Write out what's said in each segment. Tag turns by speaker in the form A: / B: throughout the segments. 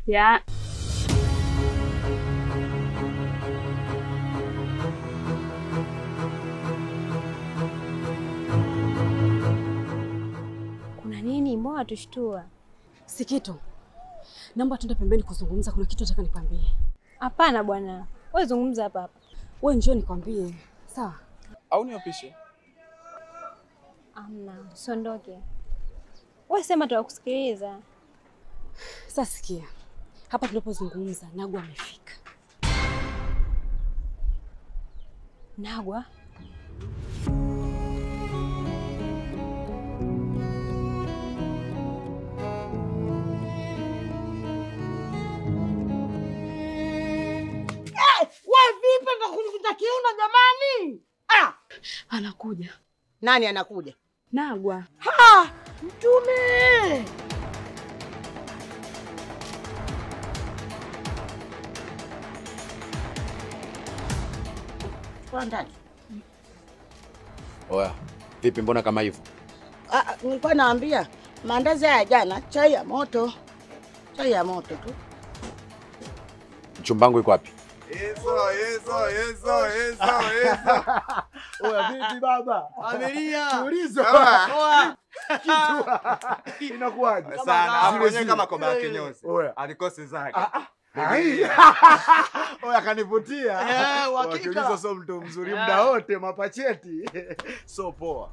A: Ya. Kuna nini? Mbona atushtua?
B: Sikitu. Naomba tuende pembeni kuzungumza, kuna kitu nataka nikwambie.
A: Hapana bwana. Wewe zungumza hapa hapa.
B: Wewe njoo nikwambie. Sawa?
C: Au niwapishe?
A: Amna, usiondoke. Wewe sema tutakusikiliza.
B: Sasa sikia. Hapa tunapozungumza Nagwa amefika.
A: Nagwa?
D: Wewe vipi ndo kunikuta kiuno jamani? Ah,
B: anakuja.
D: Nani anakuja?
B: Nagwa.
D: Ha, mtume. Kwa ndani.
E: Oya, vipi mbona kama hivyo?
D: Ah, nilikuwa naambia maandazi haya jana, chai ya moto. Chai ya moto tu.
E: Mchumbangu yuko wapi?
C: Yeso, yeso, yeso, yeso, yeso.
F: Oya vipi baba?
G: Familia.
F: Tulizo.
G: Oya.
F: Kitu. Inakuaje?
C: Sana. Hapo mwenyewe kama koba ya kinyozi. Alikose zake.
F: Oya kanivutia.
G: Eh, hakika.
F: Tulizo sio mtu mzuri muda wote mapacheti. So poa.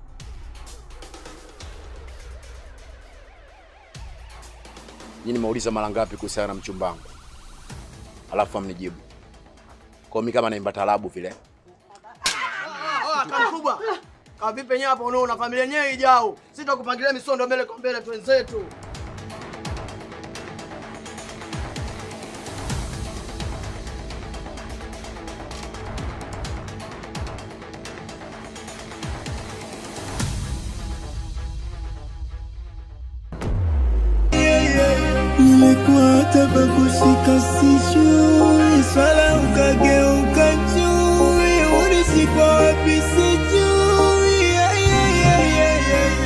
E: Nyinyi nimeuliza mara ngapi kuhusiana na mchumbangu? Alafu amnijibu. Kwa mimi kama naimba talabu vile.
G: Ah, kama kubwa. Kama vipi yenyewe hapo unaona familia yenyewe ijao. Sitakupangilia misondo mbele kwa mbele tu wenzetu.
H: Nilikuwa hata pa kushika sijui, swala ukageuka chui, ulishikwa wapi sijui.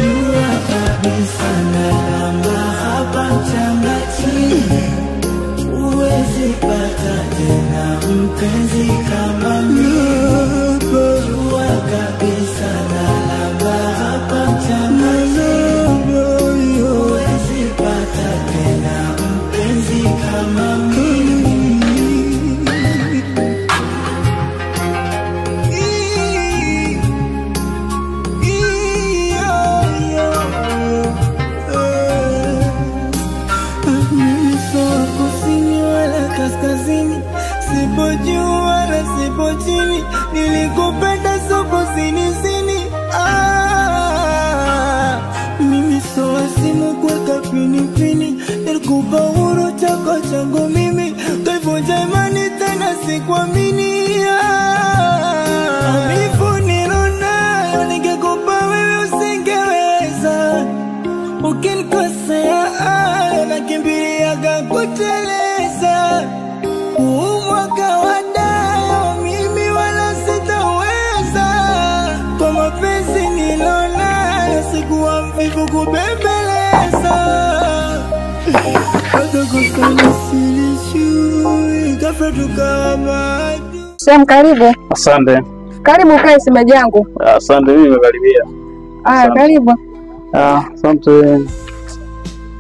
H: Jua kabisa nalamba hapa mchanga chini, huwezi pata tena mpenzi kama mimi. Jua kabisa nalamba hapa mchanga chini, huwezi pata tena mpenzi kama mimi. Mimi sio kusini wala kaskazini, sipo juu wala sipo chini, nilikupenda soko zini zini. Ah, mimi sio simu kuweka pini pini, nilikupa uhuru chako changu mimi, kaivunja imani tena sikuamini. Maumivu nilonayo ningekupa wewe usingeweza, ukinikosea nakimbiliaga kuteleza. Huu mwaka wa dayo mimi wala sitaweza, kwa mapenzi nilonayo sikuwa mvivu kubembeleza. Hata kufanya silijui, ghafla tukawa maadui.
I: Sam, karibu.
J: Asante.
I: Karibu kae shemeji yangu.
J: Asante, mimi nimekaribia.
I: Ah, karibu.
J: Ah, asante.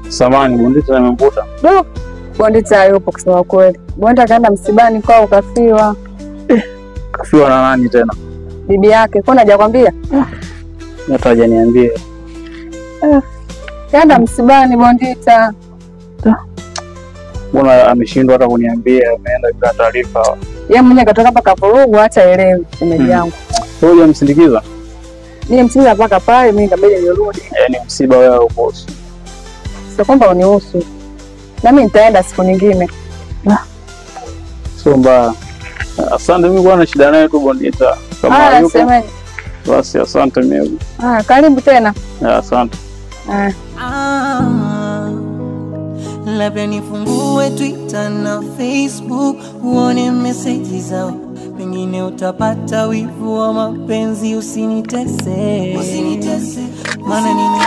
J: Samani, Bondita amemkuta.
I: Do, Bondita yupo kusema kweli. Bondita kaenda msibani kwao kafiwa.
J: Kafiwa na nani tena?
I: Bibi yake. Kwani hajakwambia?
J: Hata hajaniambia.
I: Kaenda msibani Bondita.
J: Mbona ameshindwa hata kuniambia, ameenda bila taarifa.
I: Yeye mwenyewe katoka hapa kavurugu hata elewi shemeji yangu.
J: Wewe hujamsindikiza?
I: Nilimsindikiza mpaka pale, mimi ikabidi nirudi.
J: Yaani msiba wewe ukosi.
I: Sio kwamba unihusu. Na mimi nitaenda siku nyingine.
J: Sio mbaya. Asante, mimi kwa na shida naye tu Bondita. Kama yupo.
I: Semeni.
J: Basi asante mimi.
I: Ah, karibu tena.
J: Asante.
H: Ah, labda nifungue Twitter na Facebook uone message zao, pengine utapata wivu wa mapenzi. Usinitese, usinitese, maana nime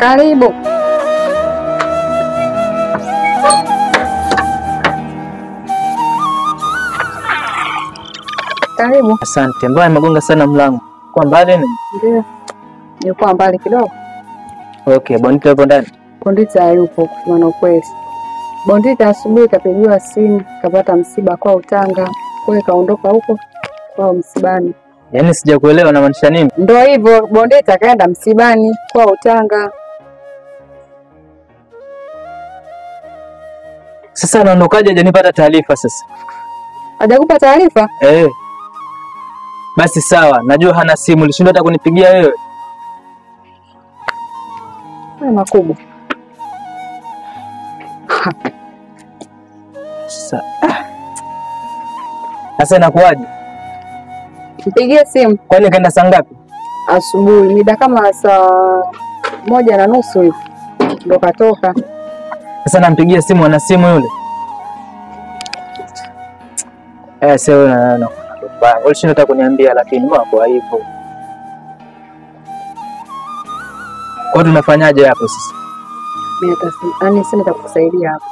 I: Karibu. Karibu.
J: Asante. Mbona nimegonga sana mlango? Kwa mbali ni?
I: Ndio. Nilikuwa mbali kidogo.
J: Okay, Bondita yupo ndani?
I: Bondita hayupo kusema na ukweli. Bondita asubuhi kapigiwa simu, kapata msiba kwa Utanga. Kwa hiyo kaondoka huko kwa msibani.
J: Yaani sijakuelewa unamaanisha nini?
I: Ndio hivyo, Bondita kaenda msibani kwa Utanga.
J: Sasa anaondokaje hajanipata taarifa sasa?
I: Hajakupa taarifa?
J: Eh. Basi sawa, najua hana simu, ulishindwa hata kunipigia wewe.
I: Haya makubwa.
J: Sasa sasa inakuwaje?
I: Mpigie simu.
J: Kwani kaenda saa ngapi?
I: Asubuhi, mida kama saa 1:30 hivi ndo katoka.
J: Sasa nampigia simu, ana simu yule? Eh, sasa wewe na ulishinda hata kuniambia, lakini mbona kwa hivyo? Kwa tunafanyaje hapo sasa?
I: Mimi yaani sina cha kukusaidia hapo.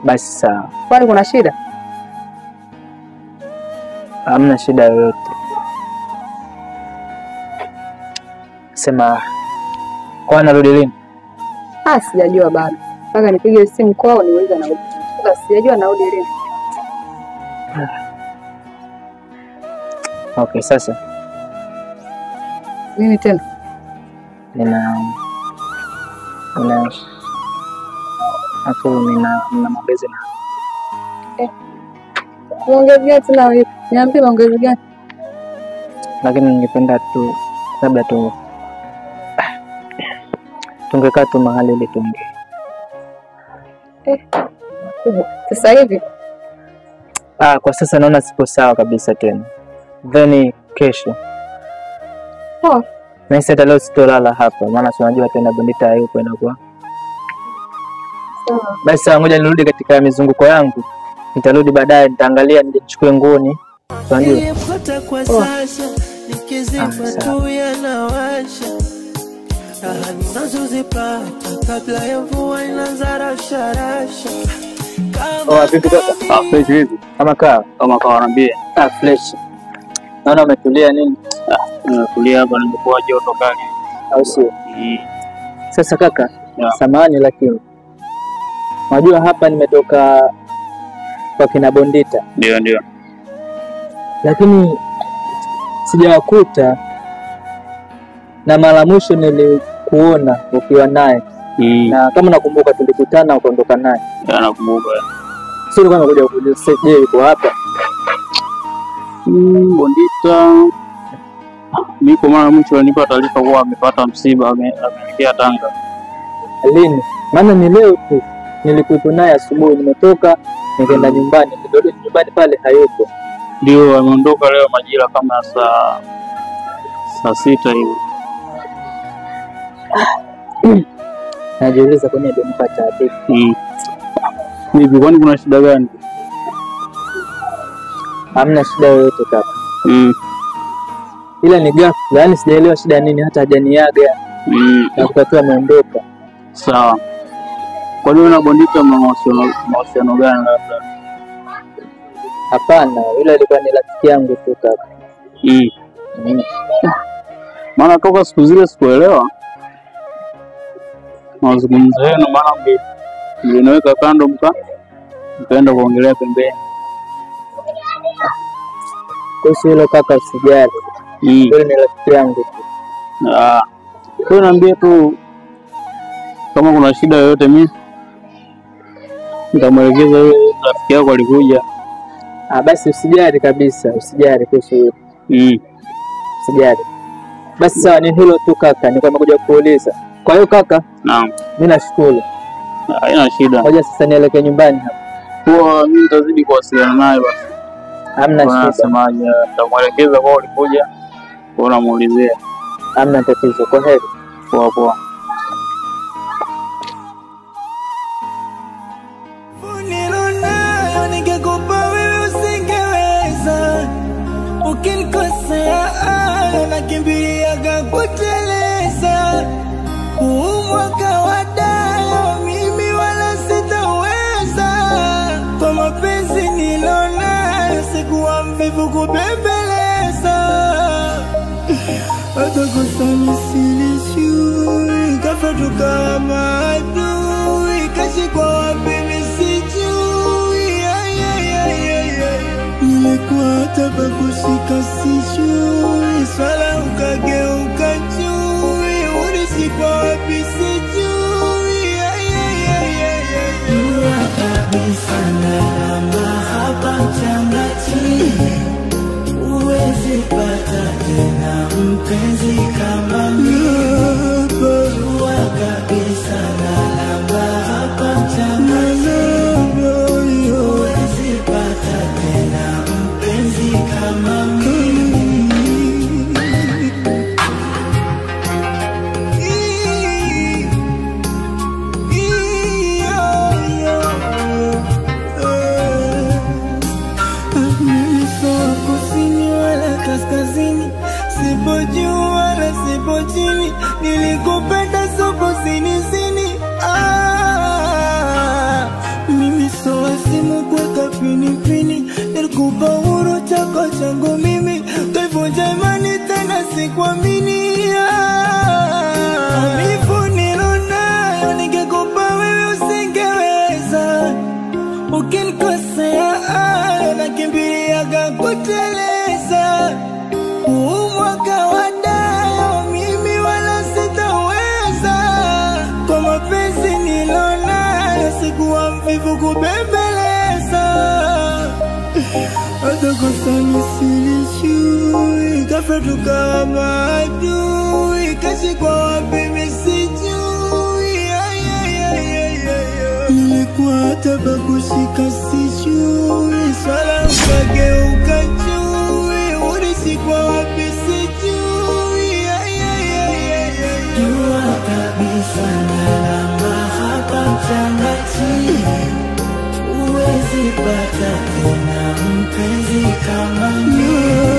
J: Basi sawa.
I: Kwani kuna shida?
J: Hamna shida yoyote. Sema kwa narudi lini?
I: Ah, sijajua bado. Mpaka nipige simu kwao niulize narudi. Sasa sijajua narudi lini.
J: Okay, sasa.
I: Nini tena?
J: Nina maongezi na.
I: Maongezi gani tena wewe? Niambie maongezi gani?
J: Lakini ningependa tu labda tu tungekaa tu mahali ili tuongee.
I: Kubwa. Sasa hivi?
J: Ah, kwa sasa naona sipo sawa kabisa tena. Then kesho.
I: Poa.
J: Na sasa leo sitolala hapa maana si unajua tena Bondita hayupo inakuwa.
I: Sawa.
J: Basi sawa, ngoja nirudi katika mizunguko yangu. Nitarudi baadaye nitaangalia nichukue nguo ni.
H: Unajua. Kwa sasa nikizima tu yanawasha. Raha ninazozipata kabla ya mvua inaanza rasha rasha.
J: Oh, vipi kaka? Ah, fresh vipi? Kama kaa.
K: Kama kaa wanaambia.
J: Ah, fresh. Naona umetulia nini?
K: Ah, nimetulia hapa nilikuwa joto kali.
J: Au sio? Sasa kaka, samahani lakini unajua hapa nimetoka kwa kina Bondita.
K: Ndio ndio.
J: Lakini sijawakuta, na mara mwisho nilikuona ukiwa naye. Na kama nakumbuka tulikutana ukaondoka naye.
K: Ya nakumbuka.
J: Sio kama nakuja kuuliza je yuko hapa?
K: Bondita mimi kwa mara mwisho nilipata taarifa kuwa amepata msiba, ameelekea Tanga.
J: Lini? Maana ni leo tu nilikuwa naye asubuhi, nimetoka nikaenda nyumbani, nilirudi nyumbani pale hayupo.
K: Ndio ameondoka leo majira kama saa 6 hivi.
J: Najiuliza kwa nini hajanipa taarifa.
K: Hivi kwani kuna shida gani?
J: Hamna shida yoyote kaka. Ila ni ghafla, yaani sijaelewa shida nini, hata hajaniaga. Na kutatua ameondoka.
K: Sawa. Kwa nini na Bondita mna mahusiano gani labda?
J: Hapana, yule alikuwa ni rafiki yangu tu kaka.
K: Maana toka siku zile sikuelewa mazungumzo yenu, maana mliniweka kando mkaenda kuongelea pembeni.
J: Kuhusu hilo kaka usijali. Yule ni rafiki yangu tu.
K: Ah. Kwa niambie tu kama kuna shida yoyote mimi nitamwelekeza yule rafiki yako alikuja.
J: Ah, basi usijali kabisa, usijali kuhusu hilo. Usijali. Basi sawa, ni hilo tu kaka, nilikuwa nimekuja kuuliza. Kwa hiyo kaka,
K: naam,
J: mimi nashukuru.
K: Haina shida.
J: Ngoja sasa nielekee nyumbani hapa.
K: Kwa mimi nitazidi kuwasiliana naye basi.
J: Hamna shida.
K: Nasemaje, nitamwelekeza kwa ulikuja, kwa unamuulizia.
J: Hamna tatizo. Kwa heri.
K: Poa poa.
H: Nilonayo ningekupa wewe usingeweza. Ukinikosea nakimbiliaga kuteleza. Huu mwaka wa dayo mimi wala sitaweza. Kwa mapenzi nilonayo sikuwa mvivu kubembeleza. Hata kosa nisilijui, ghafla tukawa maadui, kashikwa wapi mimi sijui. Nilikuwa hata pa kushika sijui, swala ukageuka chui, ulishikwa wapi sijui. Jua kabisa nalamba hapa mchanga chini, huwezi pata tena mpenzi kama mimi. Jua kabisa nalamba hapa mchanga chini, huwezi pata tena mpenzi kama mimi. Mimi sio kusini wala kaskazini, sipo juu wala sipo chini, nilikupenda soko zini. Mimi sio simu kuweka pini pini, nilikupa uhuru chako changu mimi, kaivunja imani tena sikuamini. Maumivu nilonayo ningekupa wewe usingeweza. Ukinikosea nakimbiliaga kuteleza. Huu mwaka wa dayo mimi wala sitaweza. Kwa mapenzi nilonayo sikuwa mvivu kubembeleza. Hata kosa nisilijui, ghafla tukawa maadui, kashikwa wapi mimi sijui. Nilikuwa hata pa kushika sijui, swala ukageuka chui, ulishikwa wapi sijui. Jua kabisa nalamba hapa mchanga chini, huwezi pata tena mpenzi kama mimi.